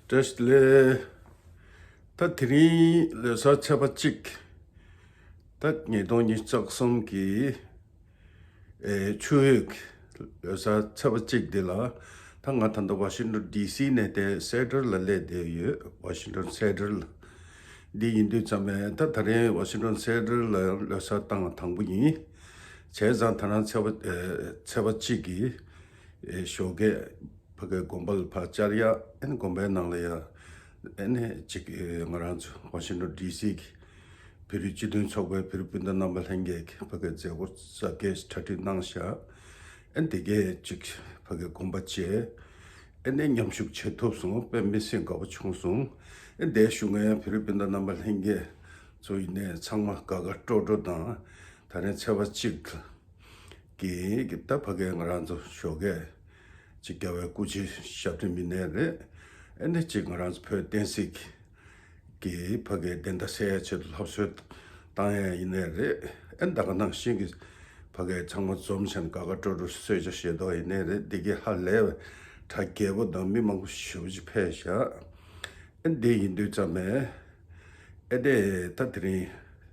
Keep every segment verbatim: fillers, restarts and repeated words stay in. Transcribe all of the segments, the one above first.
བཀྲ་ཤིས་བདེ་ལེགས། ད་དེ་རིང་ལོ་གསར་ཚེས་པ་གཅིག་ད་ཉིས་སྟོང་ཉི་ཤུ་རྩ་གསུམ་གྱི་ཨེ་ཆུ་ཡོས་ཀྱི་ལོ་གསར་ཚེས་པ་གཅིག་འདི་ལ། ད་ང་ད་ལྟ་ཝ་ཤིང་ཊོན་ཌི་སི་ནས་དེ་སེ་ཊལ་ལ་སླེབས་བསྡད་ཡོད། ཝ་ཤིང་ཊོན་སེ་ཊལ་ལ། འདི་ཡིན་དུས་ཙམ་པས་ད་ད་རིང་ཝ་ཤིང་ཊོན་སེ་ཊལ་ལ་ལོ་གསར་བཏང་བ་དང་པོ་ཡིན། བྱས་ཙང་ད་རང་ཚེས་པ་ཨེ་ཚེས་པ་གཅིག་གི་ཨེ་ཞོགས་ཀས་ཕ་གིའི་དགོན་པ་ལ་ཕར་བཅར་ཡ། ཨེ་ནི་དགོན་པའི་ནང་ལ་ཡ་ཨེ་ནི་ཅིག་ཨེ་ང་རང་ཚོ་ཝ་ཤིང་ཊོན་ཌི་སི་གི་བོད་རིགས་སྤྱི་མཐུན་ཚོགས་པའི་བོད་རིགས་སྤུན་ཟླ་རྣམ་པ་ལྷན་རྒྱས་ཀྱིས་ཕ་གིའི་མཛད་སྒོ་གཟབ་རྒྱས་གྲ་སྒྲིག་གནང་བཞག་ཨེ་ནི་དེ་གས་ཅིག་ཕ་གིའི་དགོན་པ་བཅས་ཨེ་ནི་མཉམ་ཞུགས་བྱེད་ཐུབ་སོང་། དཔེ་མི་སྲིད་དགའ་པོ་བྱུང་སོང་། ཨེ་ནི་དེ་བཞུགས་མཁན་བོད་རིགས་སྤུན་ཟླ་རྣམ་པ་ལྷན་རྒྱས་ཚོ་ཡིན་ནའི་ཚང་མ་དགའ་དགའ་སྤྲོ་སྤྲོ་དང་། ད་རིང་ཚེས་པ་གཅིག་གི་ད་ཕ་གིའི་ང་རང་ཚོ་ཞོགས་ཀས་ཅིག་རྒྱལ་བའི་སྐུ་ཕྱྭའི་ཞབས་རིམ་ཡིན་ནའི་རེད། ཨེ་ནི་ཅིག་ང་རང་ཚོ་བོད་བསྟན་སྲིད་ཀྱི་ཕ་གིའི་བདེན་མཐའ་གསལ་ཡ་ཆེད་དུ་སློབ་གསོ་བཏང་ཡ་ཡིན་ནའི་རེད། ཨེ་ད་ག་ནང་བཞིན་གྱི་ཕ་གིའི་ཚང་མ་འཛོམས་བྱས་ནས་དགའ་དགའ་སྤྲོ་སྤྲོ་གསོལ་ཇ་བཞེས་ཐུབ་ཡ་ཡིན་ནའི་རེད། འདི་གའི་ཧ་ལས་པའི་གྲ་རྒྱས་པོ་དང་མི་མང་པོ་ཞེ་པོ་ཅིག་ཕེབས་བཞག་ཨེ་འདི་ཡིན་དུས་ཙམ་པས་ཨེ་དེ་ད་དེ་རིང་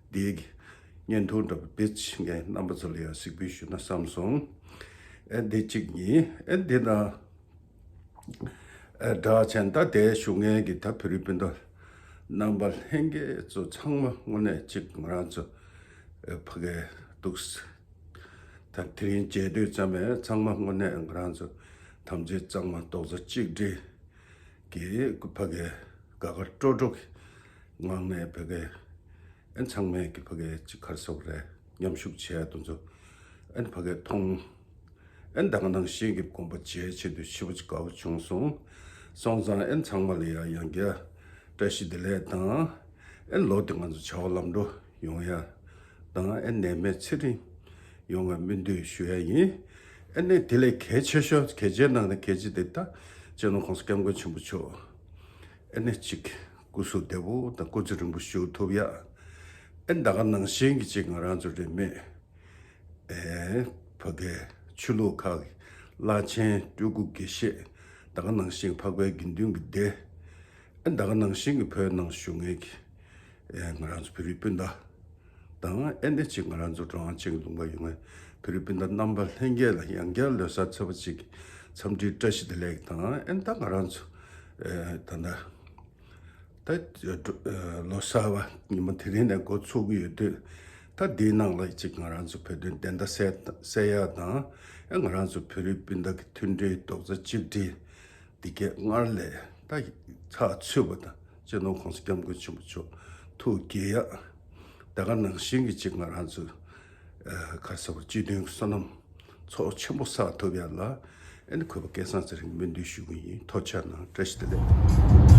འདིའི་བརྙན་ཐུང་འདྲ་པོ་དེ་ཅིག་ངས་རྣམ་པ་ཚོ་ལ་ཡང་གཟིགས་འབུལ་ཞུ་ན་བསམ་སོང་། ཨེ་འདི་གཅིག་ཡིན། ཨེ་འདི་དང་ཨེ་སྦྲགས་བྱས་ད་དེ་བཞུགས་མཁན་གྱི་ད་བོད་རིགས་སྤུན་ཟླ་རྣམ་པ་ལྷན་རྒྱས་ཚོ་ཚང་མ་དངོས་གནས་གཅིག་ང་རང་ཚོ་ཨེ་ཕ་གིའི་འདུག་ས། ད་དེ་རིང་མཇལ་དུས་ཙམ་པས་ཚང་མ་དངོས་གནས་ང་རང་ཚོ་དམ་ཚིག་གཙང་མ་རྡོག་རྩ་གཅིག་སྒྲིལ་གྱི་ཕ་གིའི་དགའ་དགའ་སྤྲོ་སྤྲོ་གི་ངང་ནས་ཕ་གིའི་ཨེ་ཚང་མས་ཀྱི་ཕ་གིའི་ཅིག་ག་རེ་ཟེར་དགོས་རེད། མཉམ་ཞུགས་བྱས་དེ་ཚོ་ཨེ་ཕ་གིའི་མཐོང་། ཨེ་ད་ག་ནང་བཞིན་གྱི་དགོན་པ་མཇལ་ཆེད་དུ་ཞེ་པོ་ཅིག་དགའ་པོ་བྱུང་སོང་། སོང་ཙང་ཨེ་ཚང་མ་ལ་ཡང་ཡང་བསྐྱར་བཀྲ་ཤིས་བདེ་ལེགས་དང་། ཨེ་ལོ་འདི་ང་ཚོ་བྱ་བ་ལམ་འགྲོ་ཡོང་ཡ་དང་། ཨེ་ནད་མེད་ཚེ་རིང་ཡོང་བའི་སྨོན་འདུན་ཞུ་ཡ་ཡིན། ཨེ་ནས་དེ་ལས་གལ་ཆེ་ཤོས་གལ་ཆེའི་ནང་ནས་གལ་ཆེ་དེ་ད་སྤྱི་ནོར་༸གོང་ས་༸སྐྱབས་མགོན་ཆེན་པོ་མཆོག་ཨེ་ནས་གཅིག་སྐུ་གཟུགས་བདེ་པོ་དང་སྐུ་ཚེ་རིང་པོ་བཞུགས་ཐུབ་ཡ། ཨེ་ད་ག་ནང་བཞིན་གྱི་གཅིག་ང་རང་ཚོ་རིས་མེད་ཨེ་ཕ་གིའི་ཆོས་ལུགས་ཁག་གི་བླ་ཆེན་སྤྲུལ་སྐུ་དགེ་བཤེས། ད་ག་ནང་བཞིན་འཕགས་པའི་དགེ་འདུན་གྱི་སྡེ། ཨེ་ད་ག་ནང་བཞིན་གྱི་བོད་ནང་བཞུགས་མཁན་གྱི་ཨེ་ང་རང་ཚོ་བོད་རིགས་སྤུན་ཟླ་དང་། ཨེ་འདི་གཅིག་ང་རང་ཚོ་གྲོང་ཁྱེར་ལུང་པ་ཡོད་མཁན་བོད་རིགས་སྤུན་ཟླ་རྣམ་པ་ལྷན་རྒྱས་ལ་ཡང་བསྐྱར་ལོ་གསར་ཚེས་པ་གཅིག་འཚམས་འདྲི་བཀྲ་ཤིས་བདེ་ལེགས་དང་། ཨེ་ད་ང་རང་ཚོ་ཨེ་ད་ལྟ་ད་ལོ་གསར་པ་ཉི་མ་དེ་རིང་ནས་འགོ་ཚུགས་ཀྱི་ཡོད་དུས། ད་འདིའི་ནང་ལ་གཅིག་ང་རང་ཚོ་བོད་དོན་བདེན་མཐའ་གསལ་གསལ་ཡག་དང་། ཨེ་ང་རང་ཚོ་བོད་རིགས་སྤུན་ཟླ་གི་མཐུན་སྒྲིལ་རྡོག་རྩ་གཅིག་སྒྲིལ་འདི་གས་སྔར་ལས་ད་ཚགས་ཚུད་པ་དང་། སྤྱི་ནོར་༸གོང་ས་༸སྐྱབས་མགོན་ཆེན་པོ་མཆོག་ཐུགས་དགྱེས་ཡག་ད་ག་ནང་བཞིན་གྱི་གཅིག་ང་རང་ཚོ་ཨེ་ག་རེ་ཟེར་དགོས། སྤྱི་མཐུན་བསོད་ནམས་ཚོགས་ཆེན་པོ་བསགས་ཐུབ་ཡ་ལ་ཨེ་ནི་གུས་པ་སྐལ་བཟང་ཚེ་རིང་སྨོན་འདུན་ཞུ་གི་ཡིན། ཐུགས་རྗེ་གནང་། བཀྲ་ཤིས་བདེ་ལེགས།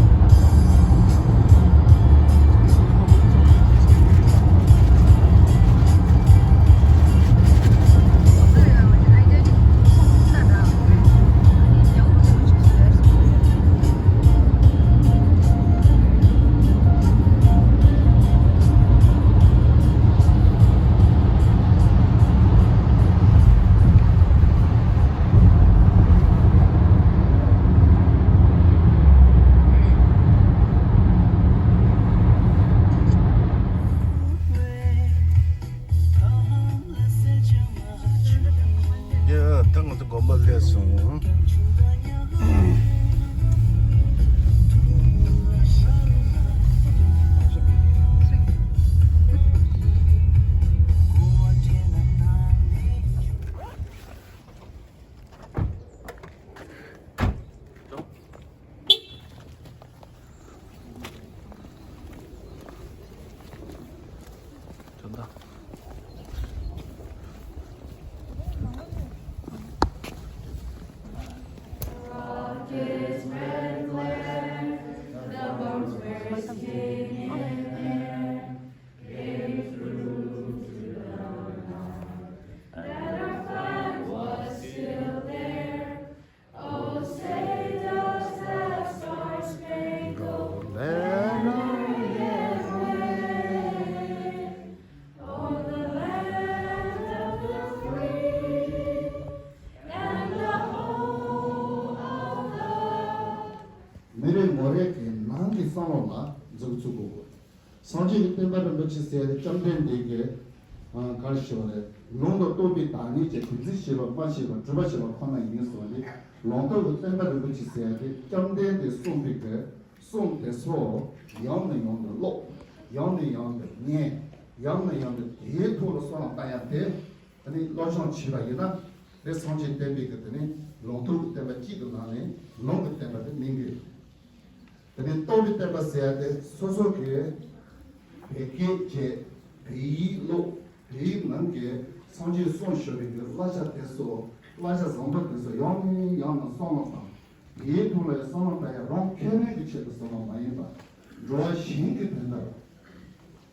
མི་རེ་ངོ་རེ་གི་ནང་གི་བསམ་བློ་ལ་འཛུགས་ཚུགས་དགོས། སངས་རྒྱས་ཀྱི་བསྟན་པ་རིན་པོ་ཆེ་ཟེར་ཏེ་བཅོམ་ལྡན་འདས་ཀྱིས་ཨ་ག་རེ་ཞུ་བ་རེད། ལུང་དང་རྟོགས་པའི་བདག་ཉིད་ཅེས། དེ་འཛིན་ཤེས་པ་སྨྲ་ཤེས་པ་སྒྲུབ་པ་ཤེས་པ་ཁོ་ན་ཡིན་གསུངས་ཏེ། ལུང་རྟོགས་ཀྱི་བསྟན་པ་རིན་པོ་ཆེ་ཟེར་ཏེ་བཅོམ་ལྡན་འདས་གསུངས་པའི་གི་གསུང་དེ་ཚོ་ཡང་ནས་ཡང་དུ་ཀློག་ཡང་ནས་ཡང་དུ་ཉན། ཡང་ནས་ཡང་དུ་དེའི་ཐོག་ལ་བསམ་བློ་བཏང་ཡ་དེ། དེ་ནི་སློབ་སྦྱོང་བྱས་པ་ཡིན་ན། དེ་སངས་རྒྱས་བསྟན་པའི་གི་དེ་ནི་ལུང་རྟོགས་ཀྱི་བསྟན་པ་གཅིག་གི་ནང་ནས་ལུང་གི་བསྟན་པ་དེ་སྨིན་གྱི་ཡོད། དེ་ནི་རྟོགས་པའི་བསྟན་པ་ཟེར་ཡ་དེ་སོ་སོ་གི་བོད་སྐད་བྱས། བོད་ཡིག་ཀློག་བོད་ཡིག་ནང་གི་སངས་རྒྱས་གསུངས་བཞག་པའི་གི་བསླབ་བྱ་དེ་ཚོ། བསླབ་བྱ་བཟང་པོ་དེ་ཚོ་ཡང་ནས་ཡང་དུ་བསམ་བློ་བཏང་། དེའི་ཐོག་ལ་བསམ་བློ་བཏང་ཡ་རང་ཁེ་ཕན་གྱི་ཆེད་དུ་བསམ་བློ་མ་ཡིན་པ། འགྲོ་བ་གཞན་གྱི་དོན་དག་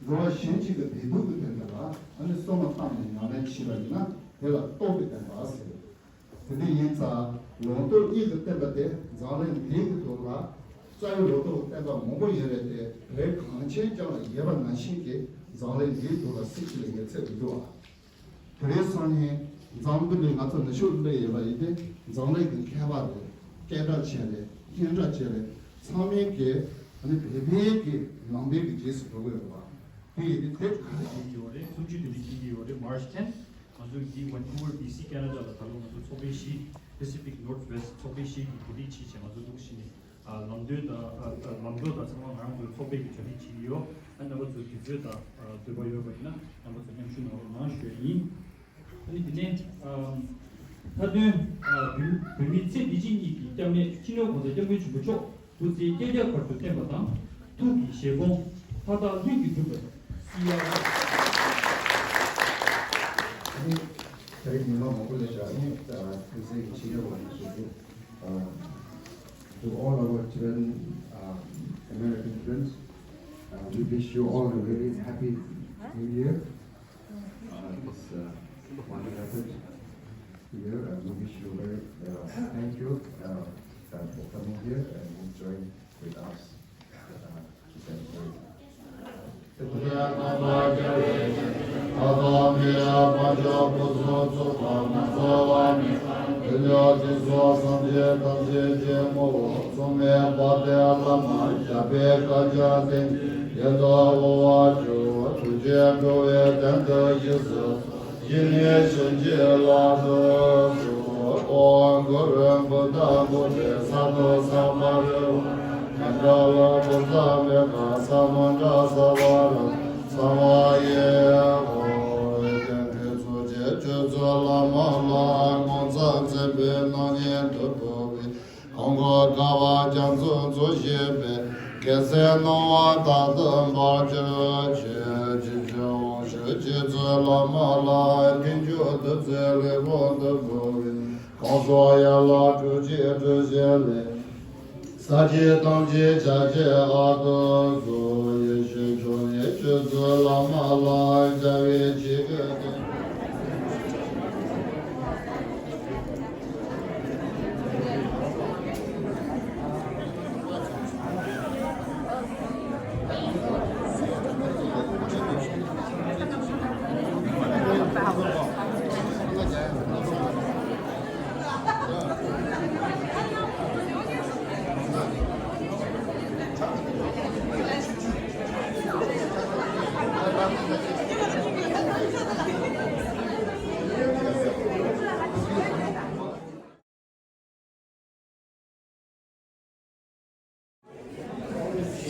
འགྲོ་བ་གཞན་གཅིག་གི་བདེ་སྡུག་གི་དོན་དག་ལ་ཨ་ནི་བསམ་བློ་བཏང་ནས་ཉམས་ལེན་བྱས་པ་ཡིན་ན་དེ་ལ་རྟོགས་པའི་བསྟན་པ་ཟེར། དེ་འདྲ་ཡིན་ཙང་ལུང་རྟོགས་གཉིས་ཀྱི་བསྟན་པ་དེ་འཛམ་གླིང་འདིའི་གི་ཐོག་ལ་རྩ་བའི་ལུང་རྟོགས་ཀྱི་བསྟན་པ་མང་པོ་ཡོད་རེད་དེ། བོད་གངས་ཅན་ལྗོངས་ལ་ཡོད་པ་ནང་བཞིན་གྱི་འཛམ་གླིང་འདིའི་ཐོག་ལ་སྲིད་སྤྱི་ལ་ཡོད་ཚད་མི་འདུག་ཨ། དེ་རིང་སང་ཉིན་འཛམ་བུ་གླིང་ང་ཚོ་ནུབ་ཕྱོགས་སླེབས་ཡོད་པ་ཡིན་ཏེ། འཛམ་གླིང་གི་མཁས་པ་རེད། སྐད་གྲགས་ཅན་རེད། སྙན་གྲགས་ཅན་རེད། ཚང་མས་ཀྱི་ཨ་ནི་བོད་པའི་གི་ནང་པའི་གི་རྗེས་སུ་འགྲོ་གི་ཡོད་པ། དེ་ཡིན་ཏེ་དེབ་ག་རེ་བྲིས་ཀྱི་ཡོད་རེད། སུམ་ཅུ་དེ་འདྲ་བྲིས་ཀྱི་ཡོད་རེད། March ten། ང་ཚོ་འདི་Vancouver B C Canada ལ་ད་ལོ་ང་ཚོ་ཚོགས་པའི་བཞི། Pacific Northwest ཚོགས་པའི་བཞི་གི་གོ་སྒྲིག་བྱས་བྱས་ང་ཚོ་འདུག་ཕྱིན་ནས། ཨ་ལམ་སྟོན་དང་ཨ་ཨ་ལམ་གྲོ་དང་ཚང་མ་ང་རང་ཚོའི་ཚོགས་པའི་གི་གྲ་སྒྲིག་བྱེད་ཀྱི་ཡོད། ཨ་རྣམ་པ་ཚོ་དུས་ཚོད་དང་ཨ་འདོད་པ་ཡོད་པ་ཡིན་ན་རྣམ་པ་ཚོ་མཉམ་ཞུགས་གནང་རོགས་གནང་ཞུ་ཡ་ཡིན། ཨ་ནི་དེ་ནས་ཨ་མཐའ་དོན་ཨ་བོད་བོད་མིའི་ཚེ་འདི་ཕྱི་གཉིས་ཀྱི་སྐྱབས་གནས་སྤྱི་ནོར་༸གོང་ས་༸སྐྱབས་མགོན་ཆེན་པོ་མཆོག་སྐུ་ཚེ་བསྐལ་བརྒྱར་བར་དུ་བརྟན་པ་དང་། ཐུགས་ཀྱི་བཞེད་དགོངས་མཐའ་དག་ལྷུན་གྱིས་འགྲུབ་པར་བརྩི་ཡ། ཨ་ནི་ད་རེས་ཉི་མ་མང་པོ་ལས་བཞག་ནས་ཨ་སྐུ་ཚེ་གི་ཆེད་མངགས་པ་ཞུ་རྒྱུ། Uh, to all our Tibetan, uh, American friends, uh, we wish you all a very happy New Year. Uh, it's uh, one hundred year, and we wish you very uh, thank you uh, uh, for coming here and enjoying with us. Uh,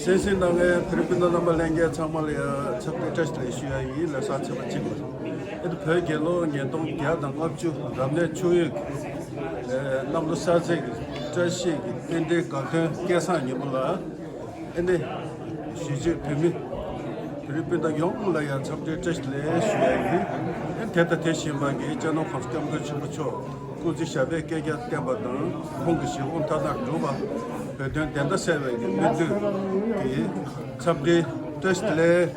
གསན་གཟིགས་གནང་མཁན་བོད་རིགས་སྤུན་ཟླ་རྣམ་པ་ལྷན་རྒྱས་ཚང་མ་ལ་ཡང་འཚམས་འདྲི་བཀྲ་ཤིས་བདེ་ལེགས་ཞུ་ཡ་ཡིན། ལོ་གསར་ཚེས་པ་གཅིག་པ། ཨེ་ད་བོད་རྒྱལ་ལོ་ཉིས་སྟོང་བརྒྱ་དང་ལྔ་བཅུ་རབ་གནས་ཆུ་ཡོས་ཀྱི་ཨེ་གནམ་ལོ་གསར་ཚེས་ཀྱི་བཀྲ་ཤིས་ཀྱི་རྟེན་འབྲེལ་དགའ་སྟོན་སྐལ་བཟང་ཉིན་མོ་ལ། ཨེ་ནས་གཞིས་བྱེས་བོད་མི་བོད་རིགས་སྤུན་ཟླ་ཡོངས་ལ་ཡང་འཚམས་འདྲི་བཀྲ་ཤིས་བདེ་ལེགས་ཞུ་ཡ་ཡིན། ཨེ་དེ་དང་དེ་བཞིན་པ་གི་སྤྱི་ནོར་༸གོང་ས་༸སྐྱབས་མགོན་ཆེན་པོ་མཆོག་སྐུ་ཚེ་ཞབས་པད་བསྐལ་བརྒྱར་བརྟན་པ་དང་། ཁོང་གི་བཞེད་དགོངས་མཐའ་དག་འགྲུབ་པ། བོད་དོན་བདེན་མཐའ་གསལ་བའི་གི་སྨོན་འདུན་གྱི་འཚམས་འདྲི་བཀྲ་ཤིས་བདེ་ལེགས།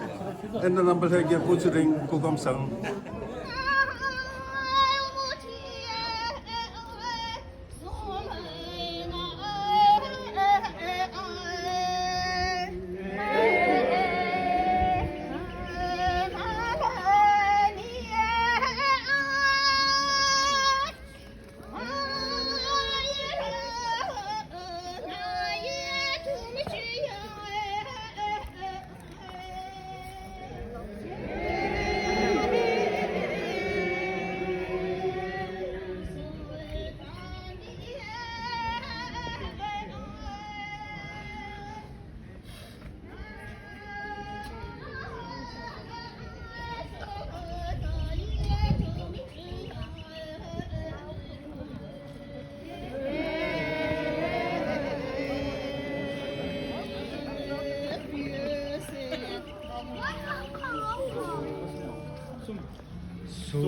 ཨེ་ནས་རྣམ་པ་ལྷན་རྒྱས་སྐུ་ཚེ་རིང་། སྐུ་ཁམས་བཟང་། Make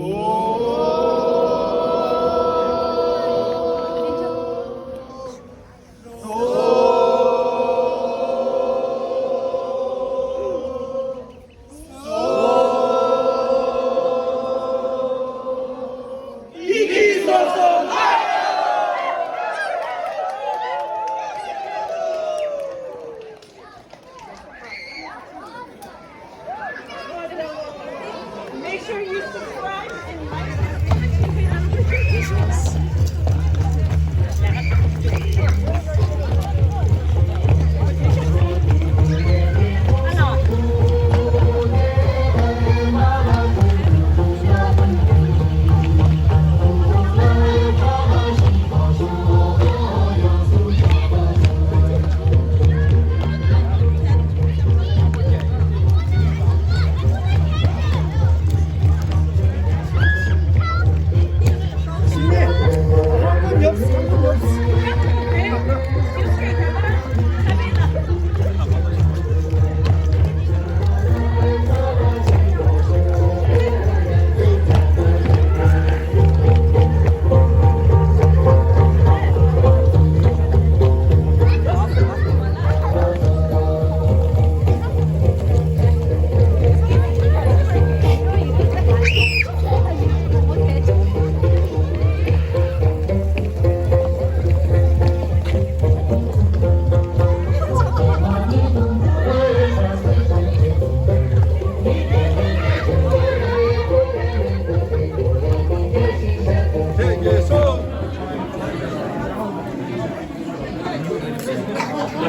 sure you subscribe and like.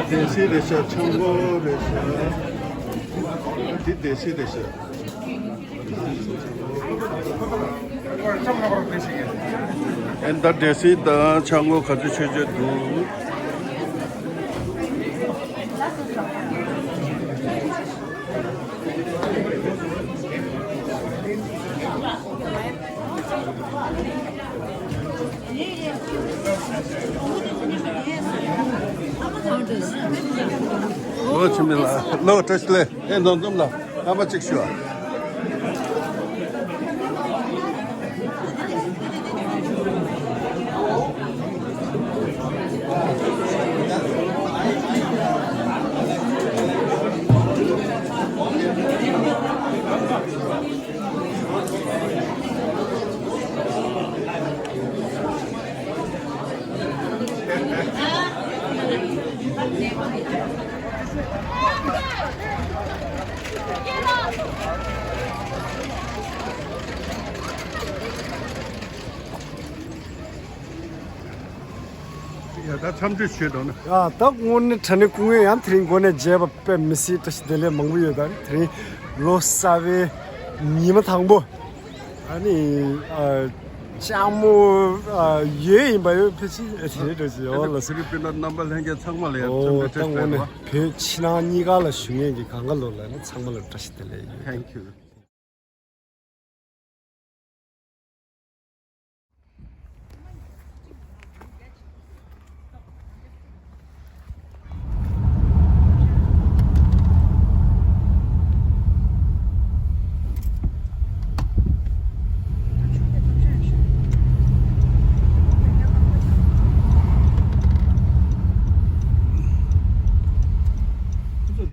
སྡེ་སྲིད་རེད་ཤག་ཆང་སྒོ་རེད་ཤག་འདི་སྡེ་སྲིད་རེད་ཤག་ཨེ་ད་སྡེ་སྲིད་དང་ཆང་སྒོ་ག་ཚོད་ཆོད་ཆོད་འདུག་ལོ་ཆེན་མོ་ལ་ལོ་བཀྲ་ཤིས་བདེ་ལེགས། ཨེ་འཛོམས་འཛོམས་ལ་རྣམ་པ་གཅིག་ཞུ་ཨ། ཡ་ད་འཚམས་འདྲི་ཞུས་འདུག་ན། ཡ་ད་དངོས་གནས་དྲང་གནས་སྐུ་ངོ་ཡང་དེ་རིང་འགོ་ནས་མཇལ་བ་དཔེ་མི་སྲིད་བཀྲ་ཤིས་བདེ་ལེགས་མང་པོ་ཡོད། ད་དེ་རིང་ལོ་གསར་བའི་ཉི་མ་དང་པོ། ཨ་ནི་ཨ་ལྕགས་མོ་ཨ་ཡོད་ཡིན་པ་ཡོད་ཕལ་ཆེར་དེ་རེད་འགྲོ་ཅི་ཡོད་ལ། ཕི་ལི་པིན་ན་རྣམ་པ་ལྷན་རྒྱས་ཚང་མ་ལ་ཡང་འཚམས་འདྲི་བཀྲ་ཤིས་བདེ་ལེགས། བོད་ཕྱི་ནང་གཉིས་ཀ་ལ་བཞུགས་མཁན་གྱི་གང་ག་ལོ་ལ་ནི་ཚང་མ་ལ་བཀྲ་ཤིས་བདེ་ལེགས་ཡོད། Thank you.